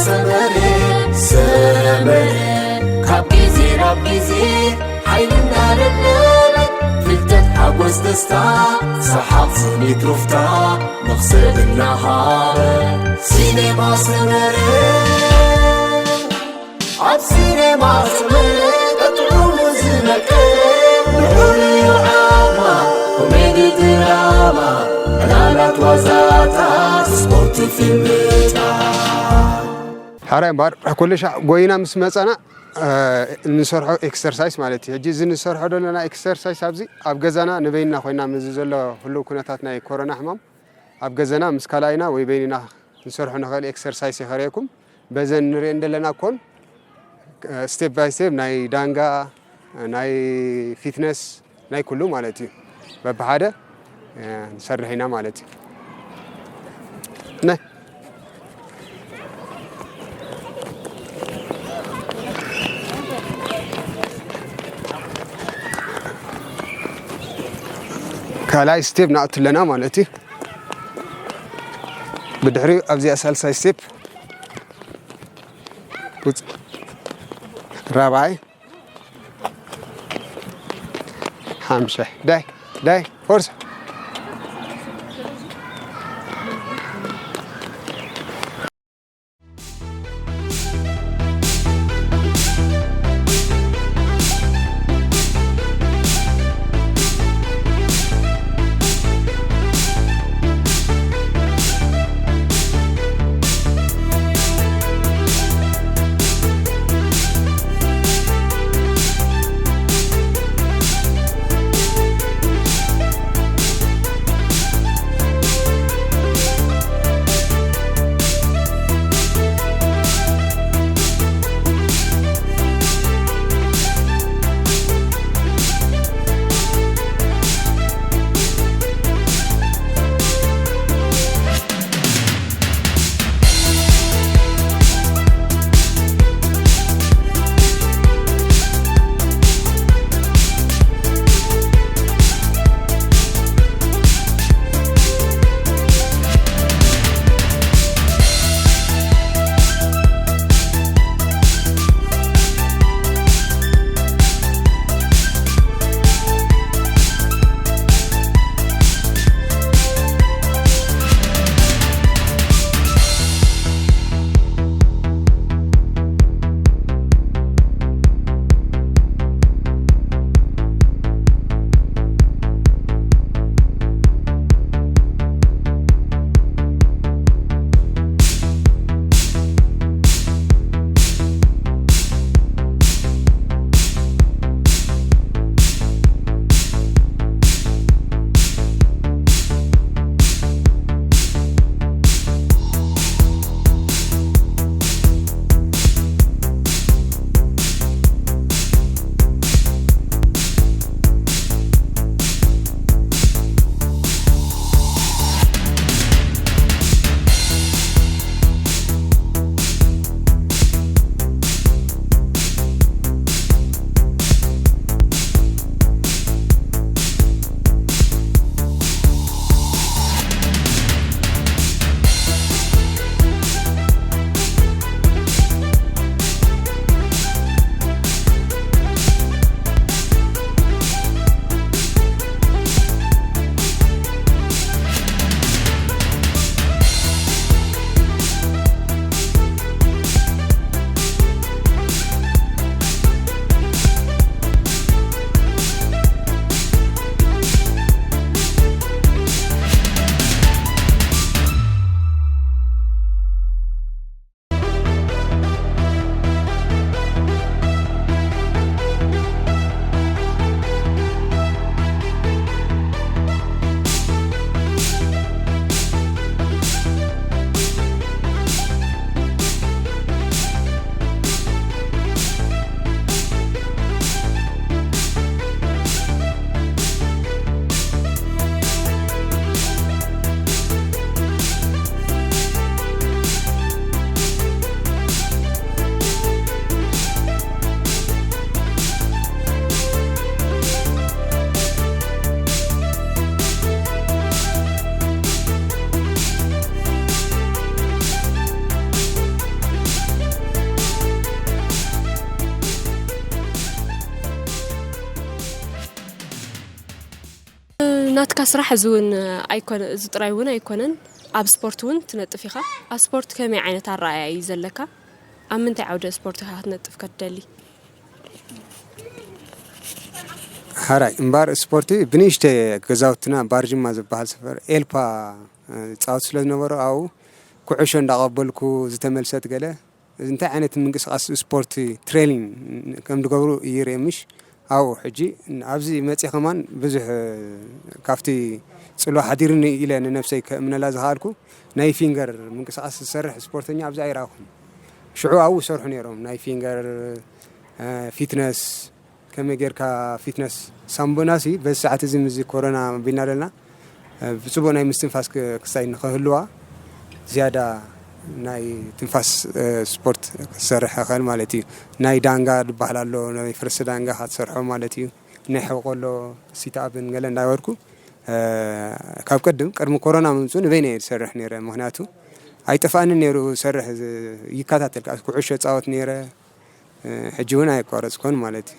ሰመረ ሰመረ ካብ ግዜ ናብ ግዜ ሓይሊ እናለበበት ፍልጠት ሓጎስ ደስታ ሰሓቕ ስኒት ሩፍታ መኽሰብ እናሃበ ሲኔማ ሰመረ ኣብ ሲኔማ ሰመረ ቀጥዑ ዝነቀ ንዑል እዩ ዓማ ኮሜዲ ድራማ ዕላላት ዋዛታት ስፖርት ፊልምታት ሓራይ እምበኣር ኩሉ ሻዕ ጎይና ምስ መጸና እንሰርሖ ኤክሰርሳይስ ማለት እዩ። ሕጂ እዚ እንሰርሖ ዘለና ኤክሰርሳይስ ኣብዚ ኣብ ገዛና ንበይንና ኮይና ምስዚ ዘሎ ህልው ኩነታት ናይ ኮሮና ሕማም ኣብ ገዛና ምስ ካልኣይና ወይ በይንና ክንሰርሖ ንኽእል ኤክሰርሳይስ የኸርእየኩም። በዘን ንሪኤን ዘለና ኮን ስቴፕ ባይ ስቴፕ ናይ ዳንጋ ናይ ፊትነስ ናይ ኩሉ ማለት እዩ። በብሓደ ንሰርሕ ኢና ማለት እዩ። ነ ካልኣይ ስቴፕ ንኣቱ ኣለና ማለት እዩ። ብድሕሪኡ ኣብዚኣ ሳልሳይ ስቴፕ ውፅ ራብዓይ ሓምሻይ ዳይ ዳይ ፎርሳ ናትካ ስራሕ እዚ እውን ኣይኮነ፣ እዚ ጥራይ እውን ኣይኮነን። ኣብ ስፖርት እውን ትነጥፍ ኢኻ። ኣብ ስፖርት ከመይ ዓይነት ኣረኣእያ እዩ ዘለካ? ኣብ ምንታይ ዓውደ ስፖርት ኢኻ ክትነጥፍ ከትደሊ? ሓራይ እምበኣር ስፖርቲ ብንእሽተይ ገዛውትና ባርጅማ ዝበሃል ሰፈር ኤልፓ፣ እ፣ ጻወት ስለ ዝነበሩ ኣብኡ ኩዕሾ እንዳቐበልኩ ዝተመልሰት ገለ እንታይ ዓይነት ምንቅስቓስ ስፖርቲ ትሬኒንግ ከም ዝገብሩ ይርኢ ምሽ ኣብኡ ሕጂ ኣብዚ መጺእ ከማን ብዙሕ ካብቲ ጽልዋ ሓዲርኒ ኢለ ንነብሰይ ከእምነላ ዝኸኣልኩ ናይ ፊንገር ምንቅስቓስ ዝሰርሕ ስፖርተኛ ኣብዚ ኣይረኣኹን። ሽዑ ኣብኡ ይሰርሑ ነይሮም ናይ ፊንገር፣ እ፣ ፊትነስ ከመይ ጌርካ ፊትነስ ሳምቡናሲ በዚ ሰዓት እዚ ምስዚ ኮሮና ቢልና ዘለና፣ እ፣ ብጽቡቕ ናይ ምስትንፋስ ክ-፣ ክስታይ ንኽህልዋ ዝያዳ ናይ ትንፋስ፣ እ፣ ስፖርት ክሰርሕ ይኽእል ማለት እዩ። ናይ ዳንጋ ዝበሃል ኣሎ፣ ናይ ፈረስ ዳንጋ ክትሰርሖ ማለት እዩ። ናይ ሕቆሎ ሲትኣፕን ገለ እንዳበርኩ፣ እ፣ ካብ ቅድም ቅድሚ ኮሮና ምምፅኡ ንበይነ እየ ዝሰርሕ ነይረ። ምኽንያቱ ኣይጠፍኣንን ነይሩ፣ ሰርሕ ዝ-፣ ይከታተል፣ ከዓ ኩዕሾ ጻወት ነይረ። እ፣ ሕጂ እውን ኣየቋረጽኩን ማለት እዩ።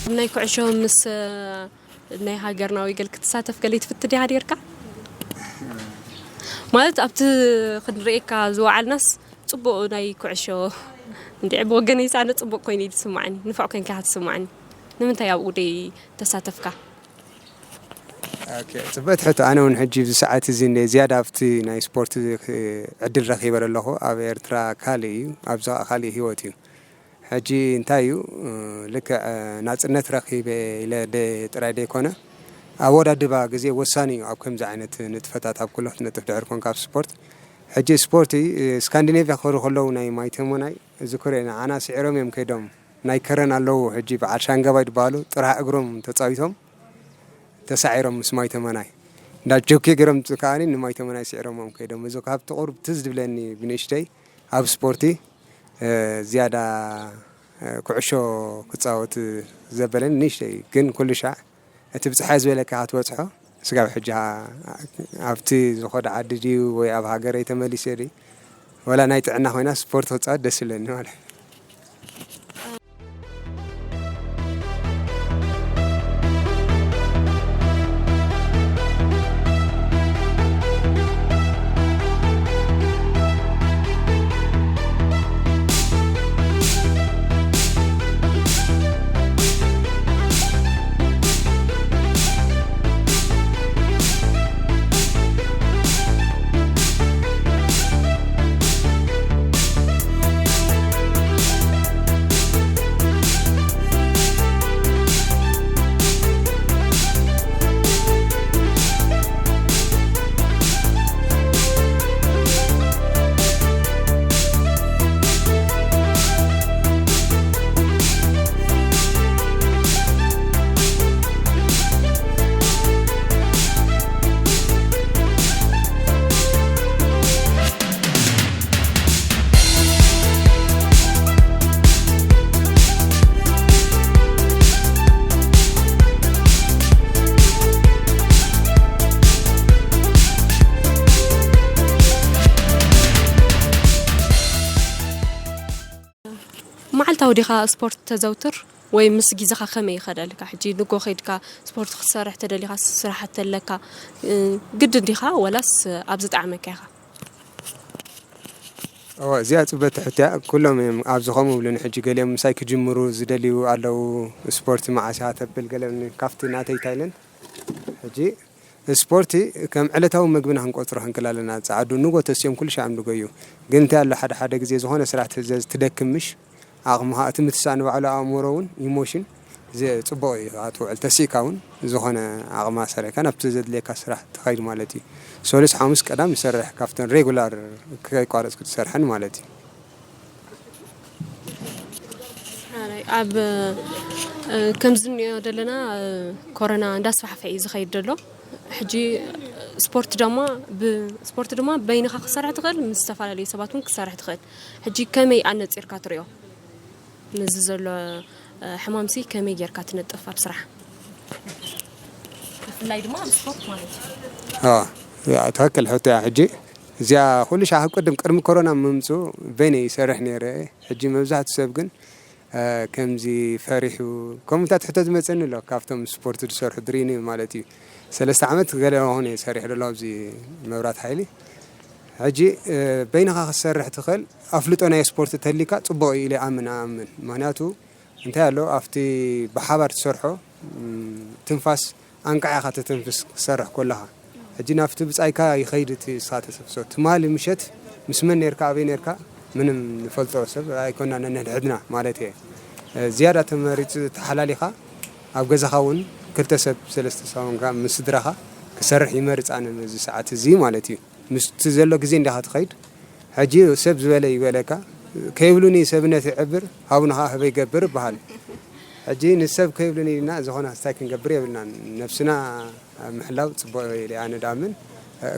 ኣብ ናይ ኩዕሾ ምስ፣ እ፣ ናይ ሃገርና ወይ ገል ክትሳተፍ ገለ ትፍትን ዲኻ ኔርካ? ማለት ኣብቲ ክንርእየካ ዝወዓልናስ ጽቡቕ ናይ ኩዕሾ እንድዒ ብወገነይ ኣነ ጽቡቕ ኮይኑ እዩ ዝስማዓኒ፣ ንፉዕ ኮይንካ ኢኻ ትስማዓኒ። ንምንታይ ኣብኡ ደይ ተሳተፍካ? ኦኬ፣ ጽብቕቲ ሕቶ። ኣነ እውን ሕጂ ኣብዚ ሰዓት እዚ እንደ ዝያዳ ኣብቲ ናይ ስፖርት፣ እ፣ ዕድል ረኺበ ኣለኹ። ኣብ ኤርትራ ካልእ እዩ፣ ኣብዚ ኸኣ ካልእ ህይወት እዩ። ሕጂ እንታይ እዩ፣ እ፣ ልክዕ፣ እ፣ ናጽነት ረኺበ ኢለ ደ-፣ ጥራይ ደይኮነ፣ ኣወዳድባ ግዜ ወሳኒ እዩ ኣብ ከምዚ ዓይነት ንጥፈታት፣ ኣብ ኩሉ ክትነጥፍ ድሕሪ ኮንካ ኣብ ስፖርት። ሕጂ ስፖርት፣ እ፣ ስካንዲኔቭያ ክኸዱ ከለዉ ናይ ማይተሞናይ ዝክሮ ንዓና ስዒሮም እዮም ከይዶም። ናይ ከረን ኣለዉ፣ ሕጂ በዓል ሻንገባይ ዝበሃሉ ጥራሕ እግሮም ተጻዊቶም ተሳዒሮም ምስ ማይተሞናይ። እንዳ ጆኬ ገይሮም ከኣኒ ንማይተሞናይ ስዒሮሞም ከይዶም። እዚ ካብቲ ቁሩብ ትዝ ዝብለኒ ብንእሽተይ ኣብ ስፖርቲ፣ እ፣ ዝያዳ፣ እ፣ ኩዕሾ ክጻወት ዘበለኒ ንእሽተይ። ግን ኩሉ ሻዕ እቲ ብጽሓይ ዝበለካ ክትበጽሖ፣ ስጋብ ሕጂ ኣብቲ ዝኸዶ ዓዲ ድዩ ወይ ኣብ ሃገረይ ተመሊሰ ድዩ? ወላ ናይ ጥዕና ኮይና ስፖርት ክጻወት ደስ ይብለኒ ማለት። ኣው ዲኻ ስፖርት ተዘውትር ወይ ምስ ግዜኻ ከመይ ይኸደልካ? ሕጂ ንጎ ከይድካ ስፖርት ክትሰርሕ ተደሊኻ፣ ስራሕ ተለካ፣ እ፣ ግድን ዲኻ ወላስ ኣብ ዝጠዓመካ ኢኻ? እወ፣ እዚኣ ጽብቕቲ ሕቶ እያ። ኩሎም እዮም ኣብዚ ከምኡ ይብሉኒ። ሕጂ ገሊኦም ምሳይ ክጅምሩ ዝደልዩ ኣለዉ። ስፖርት መዓስ ኢኻ ተብል? ገለ ካብቲ ናተይ ታይለን። ሕጂ ስፖርቲ ከም ዕለታዊ መግብና ክንቆጽሮ ክንክእል ኣለና። ጸዓዱ ንጎ ተሲኦም ኩሉ ሻዕ እዮም ዝጎዩ። ግን እንታይ ኣሎ፣ ሓደ ሓደ ግዜ ዝኾነ ስራሕ ትዘዝ ትደክም፣ ምሽ ዓቕምኻ እቲ ምትሳእ ንባዕሉ ኣእምሮ እውን ኢሞሽን ዝ- ጽቡቕ እዩ። ኣብ ትውዕል ተሲእካ እውን ዝኾነ ዓቕማ ሰሪሕካ ናብቲ ዘድልየካ ስራሕ ትኸይድ ማለት እዩ። ሶሉስ ሓሙስ ቀዳም ይሰርሕ ካብተን ሬጉላር ከይቋረጽኩ ትሰርሐን ማለት እዩ። ሓራይ ኣብ እ፣ ከምዚ እንሪኦ ዘለና እ፣ ኮሮና እንዳስፋሕፈ እዩ ዝኸይድ ዘሎ። ሕጂ ስፖርት ድማ ብ- ስፖርት ድማ በይንኻ ክሰርሕ ትኽእል፣ ምስ ዝተፈላለዩ ሰባት እውን ክሰርሕ ትኽእል። ሕጂ ከመይ ኣነፂርካ ትሪኦ? ነዚ ዘሎ እ፣ ሕማምሲ ከመይ ጌርካ ትነጥፍ ኣብ ስራሕ? ብፍላይ ድማ ኣብ ስፖርት ማለት እዩ። ትክክል ሕቶ እያ። ሕጂ እዚኣ ኩሉ ሻዕ ቅድም ቅድሚ ኮሮና ምምፁ በይነ ይሰርሕ ነይረ። ሕጂ መብዛሕትኡ ሰብ ግን እ፣ ከምዚ ፈሪሑ ከምኡታት ሕቶ ዝመፀኒ ኣሎ። ካብቶም ስፖርት ዝሰርሑ ድሪኒ ማለት እዩ። ሰለስተ ዓመት ገለ ሆነ ሰሪሕ ዘሎ ኣብዚ መብራት ሓይሊ። ሕጂ እ፣ በይንኻ ክትሰርሕ ትኽእል ኣፍልጦ ናይ ስፖርት ተሊካ ፅቡቕ እዩ ኢለ ኣምን ኣምን። ምክንያቱ እንታይ ኣሎ ኣብቲ ብሓባር ትሰርሖ ም፣ ትንፋስ ኣንቃዕካ ተተንፍስ ክሰርሕ ከለኻ ሕጂ ናብቲ ብጻይካ ይኸይድ እቲ ንስኻ ተሰፍሶ ትማሊ ምሸት ምስ መን ነርካ ኣበይ ነርካ ምንም ንፈልጦ ሰብ ኣይኮና ነንሕድሕድና ማለት እየ። ዝያዳ ተመሪፅ ተሓላሊኻ ኣብ ገዛኻ እውን ክልተ ሰብ ሰለስተ ሰብ ኮንካ ምስ ስድራኻ ክሰርሕ ይመርፅ ኣነ ነዚ ሰዓት እዚ ማለት እዩ። ምስቲ ዘሎ ግዜ እንዲኻ ትኸይድ። ሕጂ ሰብ ዝበለ ይበለካ ከይብሉኒ ሰብነት ይዕብር ሃቡኒ ከዓ ህበይ ገብር ይበሃል። ሕጂ ንሰብ ከይብሉኒ ኢልና ዝኾነ ስታይ ክንገብር የብልናን። ነብስና ምሕላው ፅቡቅ ኢለ ኣነ ዳምን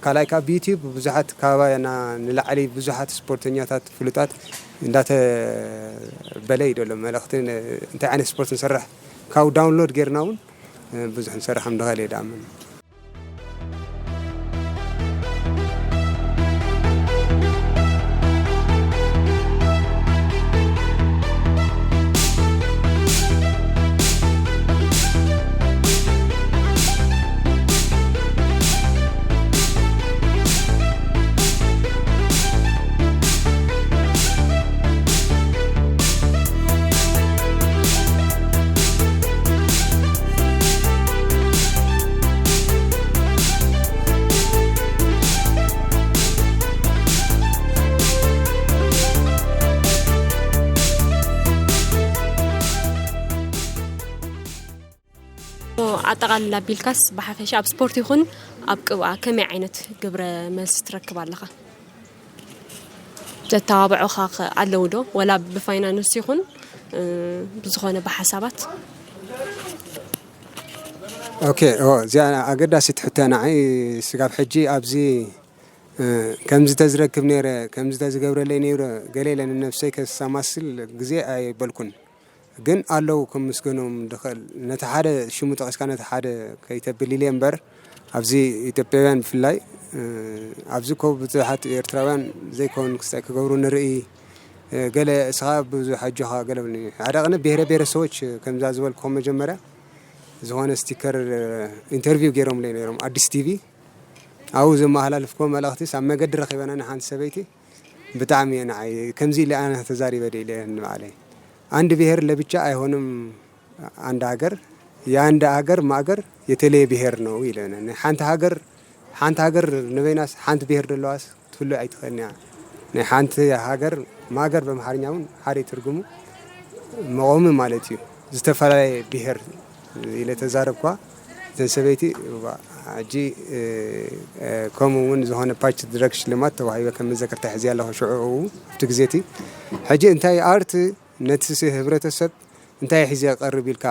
ካልኣይ ካብ ዩቲዩብ ብዙሓት ካባና ንላዕሊ ብዙሓት ስፖርተኛታት ፍሉጣት እንዳተበለ እዩ ዘሎ መልእክቲ እንታይ ዓይነት ስፖርት ንሰርሕ ካብ ዳውንሎድ ጌርና እውን ብዙሕ ንሰርሕ ከም ንኽእል እየ ዳምን። ኣጠቓልላ ኣቢልካስ ብሓፈሻ ኣብ ስፖርት ይኹን ኣብ ቅብኣ ከመይ ዓይነት ግብረ መልሲ ትረክብ ኣለኻ? ዘተባብዑኻ ኣለዉ ዶ? ወላ ብፋይናንስ ይኹን ብዝኾነ ብሓሳባት? ኦኬ፣ እዚኣ ኣገዳሲት ሕቶ ንዓይ። ስጋብ ሕጂ ኣብዚ ከምዚ ተዝረክብ ነይረ፣ ከምዚ ተዝገብረለይ ነይረ ገለ ኢለ ንነብሰይ ከሰማስል ግዜ ኣይበልኩን። ግን ኣለዉ ክምስገኖም ድኽእል። ነቲ ሓደ ሽሙ ጠቒስካ ነቲ ሓደ ከይተብል ኢለ እምበር ኣብዚ ኢትዮጵያውያን ብፍላይ ኣብዚ ኮ ብዙሓት ኤርትራውያን ዘይኮን ክስታይ ክገብሩ ንርኢ። ገለ እስኻ ብዙሕ ኣጆኻ ገለ ብልኒ ሓደ ቅነ ብሄረ ብሄረሰቦች ከምዛ ዝበልኩኹም መጀመርያ ዝኾነ ስቲከር ኢንተርቪው ገይሮምለይ ነይሮም ኣዲስ ቲቪ ኣብኡ ዘመሓላልፍኮ መልእኽቲ ኣብ መገዲ ረኺበና ንሓንቲ ሰበይቲ ብጣዕሚ እየ ንዓይ ከምዚ ኢለ ኣነ ተዛሪበ ደ ኢለ ንባዕለይ አንድ ብሔር ለብቻ አይሆንም አንድ ሀገር የአንድ ሀገር ማእገር የተለየ ብሔር ነው ይለነ ሓንቲ ሀገር ሓንቲ ሀገር ንበይናስ ሓንቲ ብሔር ደለዋስ ትፍሉ ኣይትኽእልን እያ ናይ ሓንቲ ሀገር ማእገር በምሓርኛ እውን ሓደ ትርጉሙ መቆሚ ማለት እዩ ዝተፈላለየ ብሔር ኢለ ተዛረብኳ እተን ሰበይቲ ሕጂ ከምኡ እውን ዝኾነ ፓች ድረግ ሽልማት ተዋሂበ ከም መዘከርታ ሕዚ ኣለኹ ሽዑ ኣብቲ ግዜ እቲ ሕጂ እንታይ ኣርት ነቲ ህብረተሰብ እንታይ ሒዘ ቀርብ ኢልካ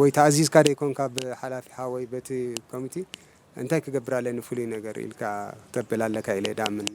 ወይ ተኣዚዝካ ደይኮንካ ብሓላፊኻ ወይ በቲ ኮሚቲ እንታይ ክገብር ኣለኒ ፍሉይ ነገር ኢልካ ክተብል ኣለካ ኢለ ዳምን